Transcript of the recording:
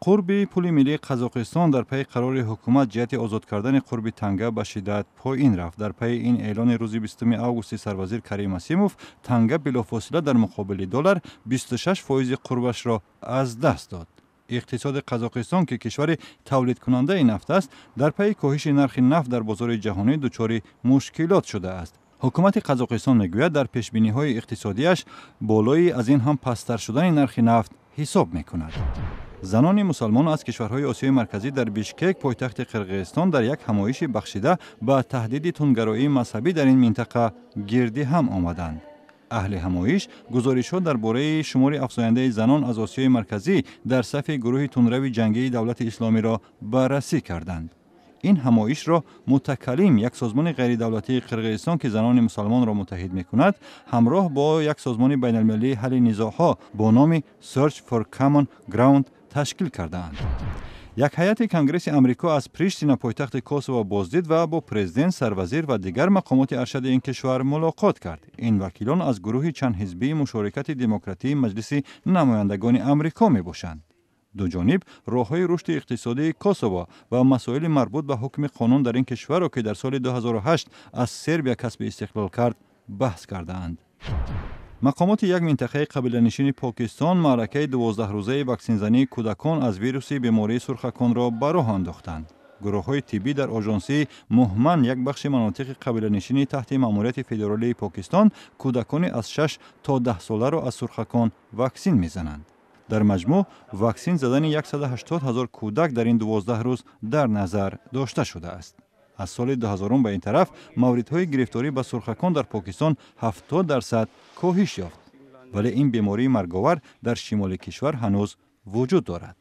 Қурби пули миллии Қазоқистон дар пайи қарори ҳукумат ҷиҳати озод кардани қурби танга ба шиддат поин рафт. Дар пайи ин эълони рӯзи 20 августи сарвазир Карим Асимов, танга билофосила дар муқобили доллар 26 фоизи қурбашро аз даст дод. Иқтисоди Қазоқистон, ки кишвари тавлидкунандаи нафт аст, дар пайи коҳиши нархи нафт дар бозори ҷаҳонӣ дучори мушкилот шудааст. Ҳукумати Қазоқистон мегӯяд, дар пешбиниҳои иқтисодиаш болои аз ин ҳам пасттар шудани нархи нафт ҳисоб мекунад. Занони мусалмон аз кишварҳои Осиёи Марказӣ дар Бишкек, пойтахти Қирғизистон, дар як ҳамоиши бахшида ба таҳдиди тундгароии мазҳабӣ дар ин минтақа гирди ҳам омаданд. Аҳли ҳамоиш гузоришҳо дар бораи шумори афзояндаи занон аз Осиёи Марказӣ дар сафи гурӯҳи тундрави ҷангии Давлати Исломиро баррасӣ карданд. Ин ҳамоишро Мутакаллим, як созмони ғайридавлатии Қирғизистон, ки занони мусалмонро муттаҳид мекунад, ҳамроҳ бо як созмони байналмилалии ҳалли низоъҳо бо номи Search for Common Ground ташкил кардаанд. Як ҳайати Конгресси Амрико аз Приштина, пойтахти Косово, боздид ва бо президент, сарвазир ва дигар мақомоти аршади ин кишвар мулоқот кард. Ин вакилон аз гурӯҳи чандҳизбии Мушорикати демократии Маҷлиси намояндагони Амрико мебошанд. Дуҷониб роҳҳои рушди иқтисодии Косово ва масоили марбут ба ҳукми қонун дар ин кишварро, ки дар соли 2008 аз Сербия касби истиқлол кард, баҳс кардаанд. Мақомоти як минтақаи қабиланишини Покистон маъракаи 12-рӯзаи ваксинзании кӯдакон аз вируси бемории сурхаконро ба роҳ андохтанд. Гурӯҳҳои тиббӣ дар ожонсии Муҳман, як бахши манотиқи қабиланишинӣ таҳти маъмурияти федералии Покистон, кӯдакони аз 6 то 10 соларо аз сурхакон ваксин мезананд. Дар маҷмӯъ ваксин задани 180 ҳазор кӯдак дар ин 12 рӯз дар назар дошта шудааст. Аз соли 2000 ба ин тараф мавридҳои гирифторӣ ба сурхакон дар Покистон 70% коҳиш ёфт, вале ин бемории марговар дар шимоли кишвар ҳанӯз вуҷуд дорад.